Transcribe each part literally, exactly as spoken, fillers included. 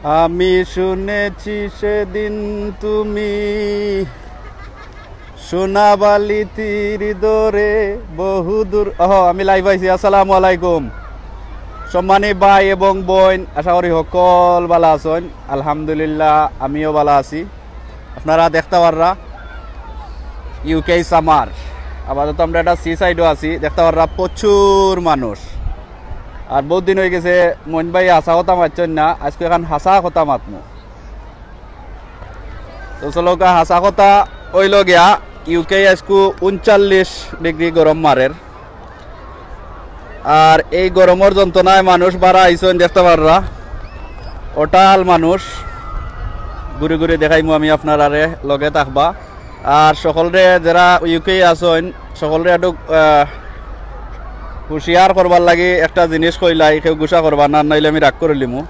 আমি শুনেছি সেদিন তুমি সোনাবালি তীর ধরে বহুদূর। ওহ, আমি লাইভ আইছি। আসসালামু আলাইকুম সম্মানী ভাই এবং বইন, আশা করি হকল ভালা আছইন। আলহামদুলিল্লাহ, আমিও ভালা আছি। আপনারা দেখতা পাররা ইউকে সামার, আপাতত আমরা একটা সি সাইডো আছি। দেখতা পাররা প্রচুর মানুষ। আর বউত দিন অইগেছে মইন ভাই হাছা কথা মাতছইন না, আইজকু এখান হাছা কথা মাতমু। তো চলউক্কা, হাছা কথা অইলো গিয়া ইউকে আইজকু ঊনচল্লিশ ডিগ্রি গরম মারের। আর এই গরমর যন্ত্রণায় মানুষ বারা আইছইন দেখতা পাররা, অটাল মানুষ। ঘুরি ঘুরি দেখাইমু আমি আপনারারে, লগে থাকবা। আর সকলরে যেরা ইউকে আছইন, সকলরে একটু, আহ, হুঁশিয়ার করবার লাগি একটা জিনিস কইলাই, কেউ গুসা করবা না, নাইলে আমি রাগ করিলিমু।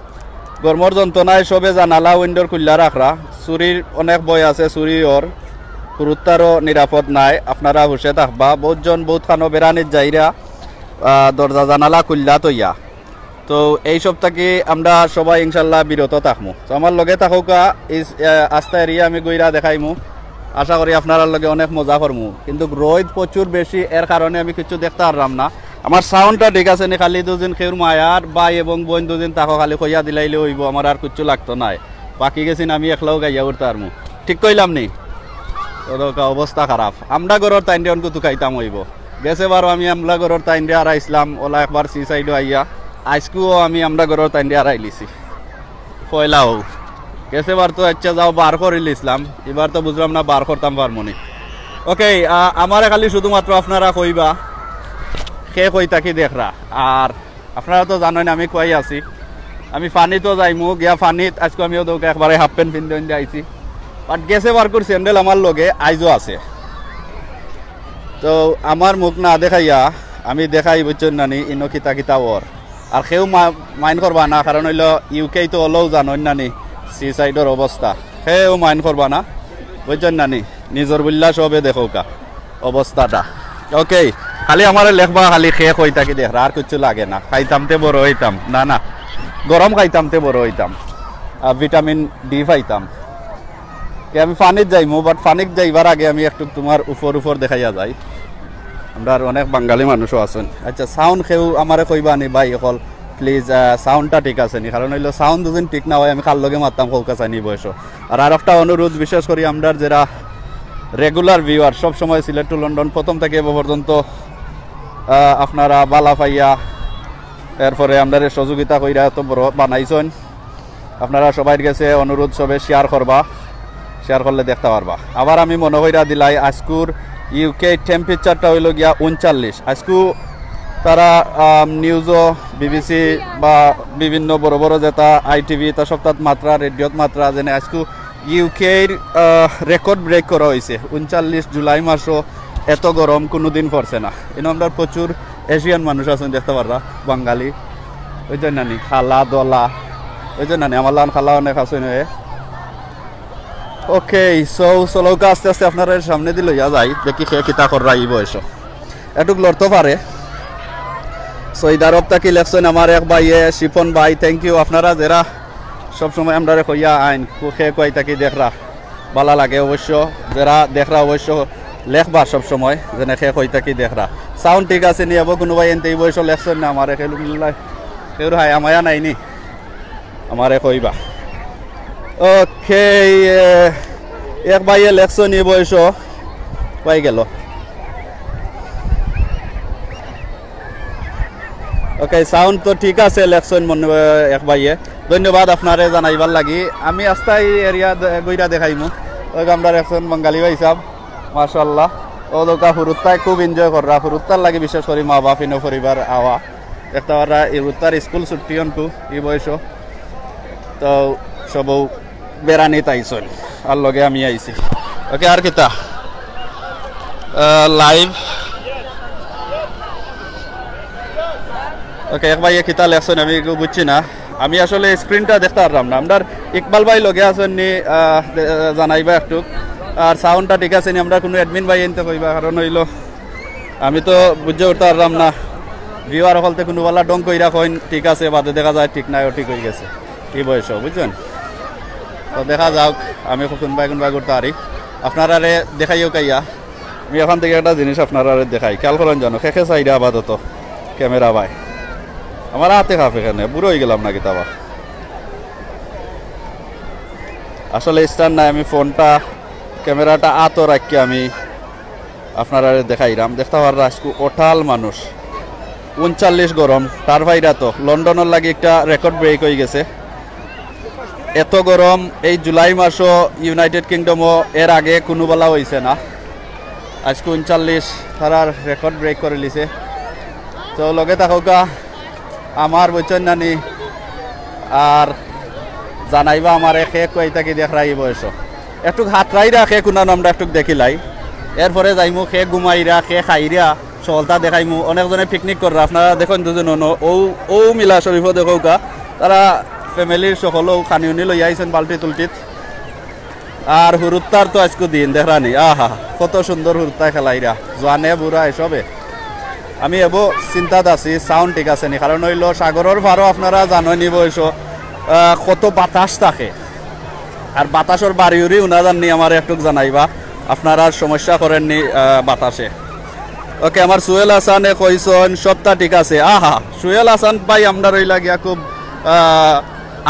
গরমর যন্ত্রণায় সবে জানালা উইন্ডোর খুল্লা রাখরা। চুরির অনেক ভয় আছে, চুরি অর, হুরুত্তারও নিরাপদ নাই। আপনারা হুশে থাকবা। বউতজন বউতখানো বেড়ানিত যাইরা, আহ, দরজা জানালা খুল্লা থইয়া। তো এইসব থাকি আমরা সবাই ইনশাল্লাহ বিরত থাকমু। তো আমার লগে থাকউক্কা, এই, আহ, আস্তা এরিয়া আমি ঘুইরা দেখাইমু। আশা করি আপনারার লগে অনেক মজা করমু, কিন্তু রইদ প্রচুর বেশি, এর কারণে আমি কিচ্ছু দেখতা পাররাম না। আমার সাউন্ডটা ঠিক আছে নি? খালি দুজন কেউর মায়ার ভাই এবং বইন দুজন থাকো, খালি কইয়া দিলাইলে অইবো, আমার আর কিচ্ছু লাগতো নায়। বাকি গেছিন আমি একলাও গাইয়া উঠতা পারমু, ঠিক কইলাম নি? তো দেখউক্কা অবস্থা খারাপ। আমরা ঘরর তাইনরে অনকু তুকাইতাম অইবো। গেছে বারো আমি আমরা ঘরর তাইনরে হারাইছলাম, অলা একবার সি সাইডো আইয়া। আইজকুও আমি আমরা ঘরর তাইনরে হারাইলিছি। পয়লাউ গেছে বার তো, আচ্ছা যাও, বার করিলিছলাম, ইবার তো বুঝলাম না বার করতাম পারমু নি। ওকে, আহ, আমারে খালি শুধুমাত্র আপনারা কইবা কে কই থাকি দেখরা। আর আপনারা তো জানইন আমি কুয়াই আছি, আমি পানিত যাইমু, গিয়া পানিত আইজকু আমিও দেখউক্কা একবারে হাফ প্যান্ট পিন্দে পিন্দে আইছি। বাট গেছে বারকুর স্যান্ডেল আমার লগে আইজও আছে। তো আমার মুখ না দেখাইয়া আমি দেখাই, বুঝছইন না নি, ইনো কিতা কিতা অর। আর কেউ মা-, মাইন্ড করবা না, কারণ অইলো ইউকে তো অলাউ জানইন না নি, সি সাইডর অবস্থা। কেউ মাইন্ড করবা না, বুঝছইন না নি, নিজর বুল্লা সবে দেখউক্কা অবস্থাটা। ওকে, খালি আমারে লেখবা, খালি কে কই থাকি দেখরা, আর কিচ্ছু লাগে না। খাইতাম তে বড় অইতাম, না না, গরম খাইতাম তে বড় অইতাম, আর ভিটামিন ডি পাইতাম। কে আমি পানিত যাইমু, বাট পানিত যাইবার আগে আমি একটু তুমার উপর উপর দেখাইয়া যাই। আমরার অনেক বাঙালি মানুষও আছইন। আচ্ছা, সাউন্ড কেউ আমারে কইবা নি ভাই অকল, প্লিজ, আহ, সাউন্ডটা ঠিক আছে নি? কারণ অইলো সাউন্ড যদি ঠিক না অয়, আমি কার লগে মাততাম কউক্কা চাইন ই বয়সো। আর আরেকটা অনুরোধ, বিশেষ করি আমরার যেরা রেগুলার ভিউয়ার, সব সময় সিলেট টু লন্ডন প্রথম থাকি এব পর্যন্ত, আহ, আপনারা বালা পাইয়া, এরপরে আমরারে সহযোগিতা কইরা এত বড় বানাইছইন। আপনারা সবাইর গেছে অনুরোধ, সবে শেয়ার করবা, শেয়ার করলে দেখতা পারবা। আবার আমি মনো কইরা দিলাই, আইজকুর ইউকে টেম্পারেচারটা অইলো গিয়া ঊনচল্লিশ। আইজকু তারা, আম, নিউজও, বিবিসি বা বিভিন্ন বড় বড় যেতা আইটিভি, তা সবতাত মাতরা, রেডিওত মাতরা, যেনে আইজকু ইউকের, আহ, রেকর্ড ব্রেক করা অইছে। ঊনচল্লিশ জুলাই মাসও এত গরম কুনুদিন পড়ছে না। ইনো আমরার প্রচুর এশিয়ান মানুষ আছইন দেখতা পাররা, বাঙালি, বুঝছইন না নি, কালা ধলা, বুঝছইন না নি, আমার লাখান কালা অনেক আছইন। ওকে, সো চলউক্কা আস্তে আস্তে আপনারারে সামনেদি লইয়া যাই, দেখি কে কিতা কররা ই বয়সো। এটুক লড়তো পারে। সৌদি আরব থাকি লেখছইন আমার এক ভাইয়ে, শিপন ভাই, থ্যাংক ইউ। আপনারা যেরা সবসময় আমরারে কইয়া আইন, কে কুয়াই থাকি দেখরা, বালা লাগে অবশ্য। যেরা দেখরা অবশ্য লেখবা সবসময়, যেনে কে কই থাকি দেখরা। সাউন্ড ঠিক আছে নি? এব কুনু ভাই এনতে ই বয়সো লেখছইন না আমারে, কেউ হায়া মায়া নাই নি? আমারে কইবা। ওকে, এ, এক ভাইয়ে লেখছইন ই বয়সো, পাই গেল। ওকে, সাউন্ড তো ঠিক আছে, লেখছইন মনে হয় এক ভাইয়ে। ধন্যবাদ আপনারে জানাইবার লাগি। আমি আস্তা ই এরিয়া দে-, ঘুইরা দেখাইমু। ওই আমরার একজন বাঙালি ভাই সাহেব, মাশাআল্লাহ। ও দেখউক্কা হুরুত্তায় খুব এনজয় কররা। হুরুত্তার লাগি বিশেষ করি মা বাপ ইনো পরিবার আওয়া। দেখতা পাররা ই হুরুত্তার স্কুল ছুটি অনকু ই বয়সো। তো সবউ বেড়ানিত আইছইন, আর লগে আমি আইছি। ওকে, আর কিতা? আহ, লাইভ। ওকে, এক ভাইয়ে কিতা লেখছইন আমি একটু বুঝছি না। আমি আসলে স্ক্রিনটা দেখতা পাররাম না। আমরার ইকবাল ভাই লগে আছইন নি, আহ, দে-, জানাইবা একটু। আর সাউন্ডটা ঠিক আছে নি? আমরার কুনু অ্যাডমিন ভাই এনতে কইবা, কারণ অইলো আমি তো বুঝে উঠতা পাররাম না। ভিউয়ার অকলতে কুনু বালা ঢং কইরা কইন, ঠিক আছে, বাদে দেখা যায় ঠিক নাই, ও ঠিক অই গেছে। ই বয়সো, বুঝছইন? তো দেখা যাউক, আমি কুনবায় কুনবায় ঘুরতাম পারি, আপনারারে দেখাইও কাইয়া। আমি অখান থাকি একটা জিনিস আপনারারে দেখাই, খেয়াল করইন যেন, কে কে চাইরা আপাতত ক্যামেরা বায়। আমার আতে কাঁপে কেনে, বুড়া অইগেলাম না কিতা বা। আসলে stand নাই, আমি ফোনটা, ক্যামেরাটা আতো রাখিয়া আমি আপনারারে দেখাইরাম। দেখতা পাররা আইজকু অটাল মানুষ, ঊনচল্লিশ গরম, তার বাইরা তো লন্ডনর লাগি একটা রেকর্ড ব্রেক অইগেছে। এত গরম এই জুলাই মাসো ইউনাইটেড কিংডমো এর আগে কুনু বেলা অইছে না। আইজকু ঊনচল্লিশ তারার রেকর্ড ব্রেক করিলিছে। তো লগে থাকউক্কা আমার, বুঝছইন নানি, আর জানাইবা আমারে কে কুয়াই থাকি দেখরা ই বয়সো। একটুক হাতরাইরা কে কুনানো আমরা একটুক দেখিলাই, এরপরে যাইমু কে ঘুমাইরা, কে খাইরা, হকলতা দেখাইমু। অনেকজনে পিকনিক কররা, আপনারা দেখইন দুইজন অনো, অউ, অউ মিলা শরীফও দেখউক্কা, তারা ফ্যামিলির হকল অউ খানি উনি লইয়া আইছইন বালতি তুলতিত। আর হুরুত্তার তো আইজকু দিন দেখরানি, আহা, কত সুন্দর হুরুত্তায় খেলাইরা, জোয়ানে বুড়ায় সবে। আমি এবো চিন্তাত আছি সাউন্ড ঠিক আছে নি, কারণ অইলো সাগরর পারো আপনারা জানইন ই বয়সো, আহ, কত বাতাস থাকে, আর বাতাসর বাড়ি উড়ি হুনা যার নি আমারে একটুক জানাইবা, আপনারার সমস্যা করের নি, আহ, বাতাসে। ওকে, আমার সুহেল হাসানে কইছইন সবতা ঠিক আছে। আহা, সুহেল হাসান ভাই আমরার অইলা গিয়া খুব, আহ,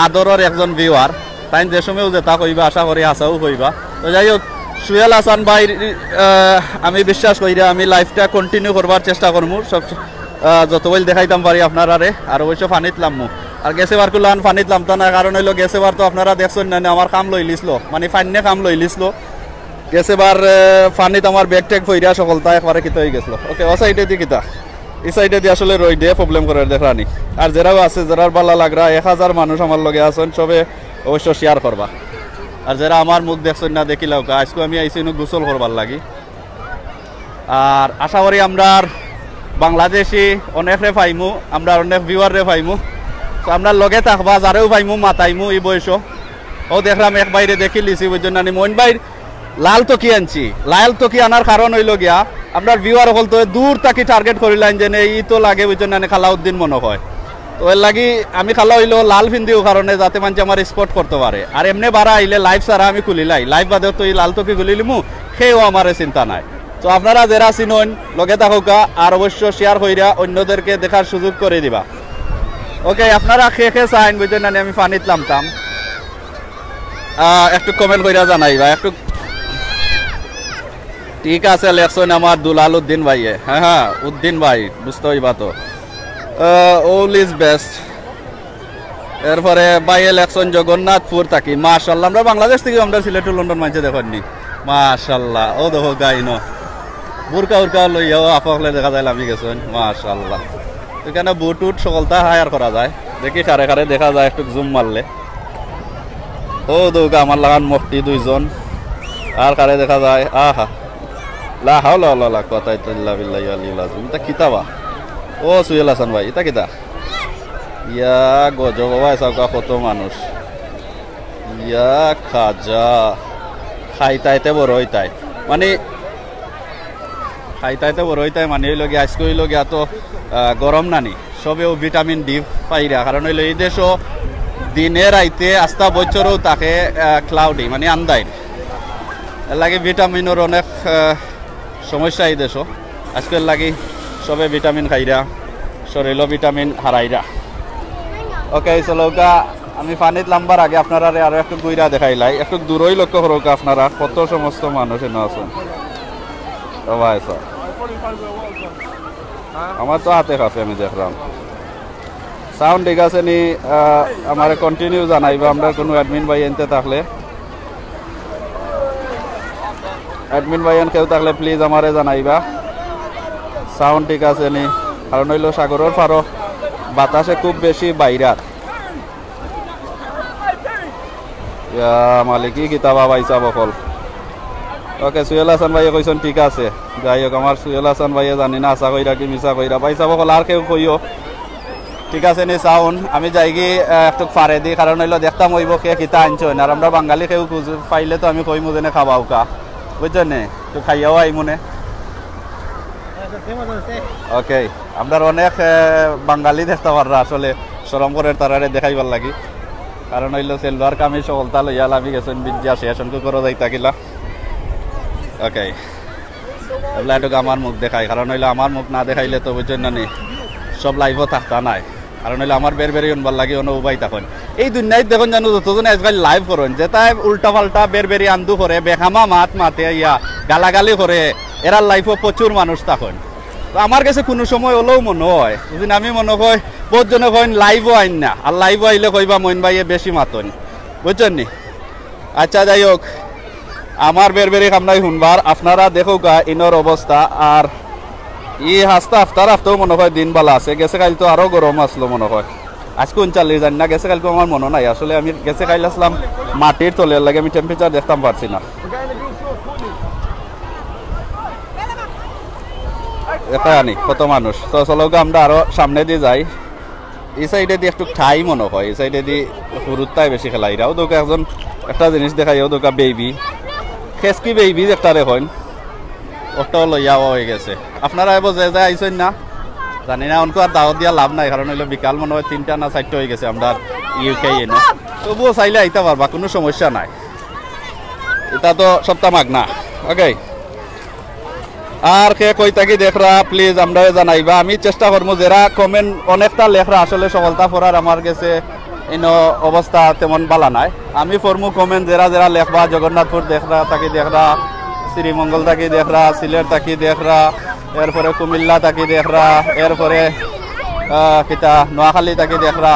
আদরর একজন ভিউয়ার। তাইন যে সময়ও যেতা কইবা, আশা করি হাছাউ কইবা। তো যাই হউক, সুহেল হাসান ভাই, আহ, আমি বিশ্বাস করিয়া আমি লাইভটা কন্টিনিউ করবার চেষ্টা করমু, সব, আহ, যত বইল দেখাইতাম পারি আপনারারে। আর অবশ্য পানিত লামমু, আর গেছে বার কুলান পানিত লামতা না, কারণ অইলো গেছে বার তো আপনারা দেখছইন না, আমার কাম লইলিছলো, মানে পানিয়ে কাম লইলিছলো। গেছে বার, আহ, পানিত আমার ব্যাগ ট্যাগ ফইরা হকলতা একবারে কিতা অইগেছলো। ওকে, অউ সাইডেদি কিতা, ই সাইডেদি আসলে রইদে প্রবলেম করের দেখরানি। আর যেরাও আছে, যেরার ভালা লাগরা, এক হাজার মানুষ আমার লগে আছইন, সবে অবশ্য শেয়ার করবা। আর যেরা আমার মুখ দেখছইন না, দেখিলাউক্কা, আইজকু আমি আইছি ইনো গোসল করবার লাগি। আর আশা করি আমরার বাংলাদেশি অনেকরে পাইমু, আমরার অনেক ভিউয়াররে পাইমু। তো আমরার লগে থাকবা, যারেও পাইমু মাতাইমু ই বয়সো। অউ দেখরাম এক ভাইরে দেখিলিছি, বুঝছইন নানি, মইন ভাইর লাল টকি আনছি। লাল টকি আনার কারণ অইলো গিয়া, আমরার ভিউয়ার হকলতো দূর থাকি টার্গেট করিলাইন যে নে, ই তো লাগে, বুঝছইন নানি, খালাউদ্দিন মনো কয়। তো এর লাগি আমি খালা অইলো লাল পিন্দিও কারণে, যাতে মানষে আমারে স্পট করতো পারে। আর এমনে বারা আইলে লাইভ ছাড়া আমি খুলিলাই, লাইভ বাদে তো ই লাল টকি খুলিলিমু, কেউ আমারে চিনতা নায়। তো আপনারা যেরা চিনইন, লগে থাকউক্কা, আর অবশ্য শেয়ার করিয়া অইন্যদেরকে দেখার সুযোগ করি দিবা। ওকে, আপনারা কে কে চাইন, বুঝছইন নানি, আমি পানিত লামতাম, আহ, একটুক কমেন্ট করিয়া জানাইবা, একটুক। ঠিক আছে, লেখছইন আমার দুলাল উদ্দিন ভাইয়ে। হ্যাঁ, হ্যাঁ, উদ্দিন ভাই, বুঝতে অইবা তো। আহ, all is best। এরপরে ভাইয়ে লেখছইন জগন্নাথপুর থাকি। মাশাআল্লাহ, আমরা বাংলাদেশ থাকি, আমরা সিলেট টু লন্ডন মানষে দেখইন নি। মাশাআল্লাহ, অউ দেখো গাইনো। বুরকা উরকা লইয়াও আফা অকলে দেখা যায় লামি গেছইন। মাশাআল্লাহ। ইখানো বুট উট হকলতা হায়ার করা যায়। দেখি কারে কারে দেখা যায় একটুক জুম মারলে। অউ দেখউক্কা আমার লাখান মফতি দুইজন। আর কারে দেখা যায়? আহা। লা হাওলা ওয়ালা কুওয়াতা ইল্লা বিল্লাহিল আলিয়্যিল আযীম। ইতা কিতা বা? ও সুহেল হাসান ভাই, ইতা কিতা? ইয়া গজব বাবা, এসাউক্কা কত মানুষ। ইয়া খাজা। খাইতাইতে বড় অইতায়। মানে, খাইতাইতে বড় অইতায় মানে অইলো গিয়া, আইজকু অইলো গিয়া তো, আহ, গরম নানি। সবেউ ভিটামিন ডি পাইরা, কারণ অইলো ই দেশো দিনে রাইতে আস্তা বছরও থাকে, আহ, ক্লাউডি, মানে আন্দাইর। এর লাগি ভিটামিনর অনেক, আহ, সমস্যা ই দেশো। আইজকু এর লাগি সবে ভিটামিন খাইরা, শরীলো ভিটামিন হারাইরা। ওকে, চলউক্কা, আমি পানিত লামবার আগে আপনারারে আরো একটুক ঘুরাইয়া দেখাইলাই, একটুক দূরই লক্ষ্য করউক্কা আপনারা, কত সমস্ত মানুষ ইনো আছইন। ও ভাই, স্যার। আমার তো আতে কাঁপে, আমি দেখরাম। সাউন্ড ঠিক আছে নি? আহ, আমারে কন্টিনিউ জানাইবা, আমরার কুনু অ্যাডমিন ভাইয়াইন্তে থাকলে। অ্যাডমিন ভাইয়াইন কেউ থাকলে প্লিজ আমারে জানাইবা। সাউন্ড ঠিক আছে নি? কারণ অইলো সাগরর পারো বাতাসে খুব বেশি বাইরার। ইয়া মালিক, ই কিতা বা ভাইসাব অকল। ওকে, সুহেল হাসান ভাইয়ে কইছইন ঠিক আছে। যাই হউক, আমার সুহেল হাসান ভাইয়ে জানি না হাছা কইরা কি মিছা কইরা। ভাইসাব অকল আর কেউ কইও। ঠিক আছে নি সাউন্ড? আমি যাইগি, আহ, একটুক ফারেদি, কারণ অইলো দেখতাম অইবো কে কিতা আনছইন। আর আমরা বাঙালি কেউ খুজ পাইলে তো আমি কইমু যেনে খাওয়াউক্কা। বুঝছইন নি? তো খাইয়াও আইমুনে। ওকে, আমরার অনেক, আহ, বাঙালি দেখতা পাররা আসলে শরম করের তারারে দেখাইবার লাগি। কারণ অইলো সেলভার কামিজ হকলতা লইয়া লামি গেছইন বিদ্যা শেষ অঙ্ক করে যাইতা কিলা। ওকে, এবলা একটু আমার মুখ দেখাই, কারণ অইলো আমার মুখ না দেখাইলে তো বুঝছইন না নি, সব লাইভও থাকতা নায়। কারণ অইলো আমার বেরবেরি হুনবার লাগি অনো উবাই থাকইন। এই দুনিয়াত দেখইন জানো যতজনে আজকাল লাইভ করইন, যেতায় উল্টা পাল্টা বেরবেরি আন্দু করে, বেখামা মাত মাতে ইয়া, গালাগালি করে, এরার লাইভও প্রচুর মানুষ থাকইন। তো আমার গেছে কুনু সময় অইলেও মনো অয়, বুঝছইন, আমি মনো কই, বউত জনে কইন লাইভও আইন না, আর লাইভও আইলে কইবা মইন ভাইয়ে বেশি মাতইন, বুঝছইন নি? আচ্ছা, যাই হোক, আমার বেরবেরি কামনাই হুনবার, আপনারা দেখউক্কা ইনোর অবস্থা। আর ই হাস্তা আফতার আফতাও মনো কয় দিন বালা আছে, গেছে কাইল তো আরো গরম আছলো মনো কয়, আইজকু ঊনচল্লিশ জানি না, গেছে কাইলকু আমার মনো নাই আসলে, আমি গেছে কাইল আছলাম মাটির তলে, এর লাগি আমি টেম্পারেচার দেখতাম পারছি না। এখানে কত মানুষ। তো চলো গো, আমরা আরো সামনেদি যাই। ই সাইডেদি একটু ঠাই মনো কয়, ই সাইডেদি হুরুত্তায় বেশি খেলা। ইরাও দোকা একজন একটা জিনিস দেখাই, ও দোকা বেবি, খেসকি বেবি একটা দেখইন, ওটাও লইয়া অই গেছে। আপনারা এবার যে যে আইছইন না, জানি না, অনকু আর দাওয়াত দিয়া লাভ নাই, কারণ অইলো বিকাল মনো কয় তিনটা না চাইরটা অই গেছে আমরার ইউকে ইনো। তবুও চাইলে আইতা পারবা, কুনু সমস্যা নাই। ইটা তো সবটা মাগনা। ওকে, আর কে কই থাকি দেখরা, প্লিজ আমরারে জানাইবা। আমি চেষ্টা করমু, যেরা কমেন্ট অনেকটা লেখরা, আসলে হকলতা পড়ার আমার গেছে ইনো অবস্থা তেমন বালা নাই। আমি পড়মু কমেন্ট, যেরা যেরা লেখবা, জগন্নাথপুর দেখরা থাকি দেখরা, শ্রীমঙ্গল থাকি দেখরা, সিলেট থাকি দেখরা, এরপরে কুমিল্লা থাকি দেখরা, এরপরে, আহ, কিতা, নোয়াখালী থাকি দেখরা,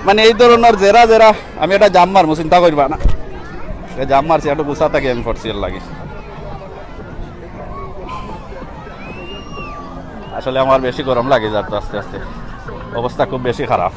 মানে এই ধরনর যেরা যেরা। আমি একটা জাম মারমু, চিন্তা করবা না। এ জাম মারছি, একটু গুছা থাকি আমি পড়ছি এর লাগি। আসলে আমার বেশি গরম লাগি যার তো আস্তে আস্তে, অবস্থা খুব বেশি খারাপ।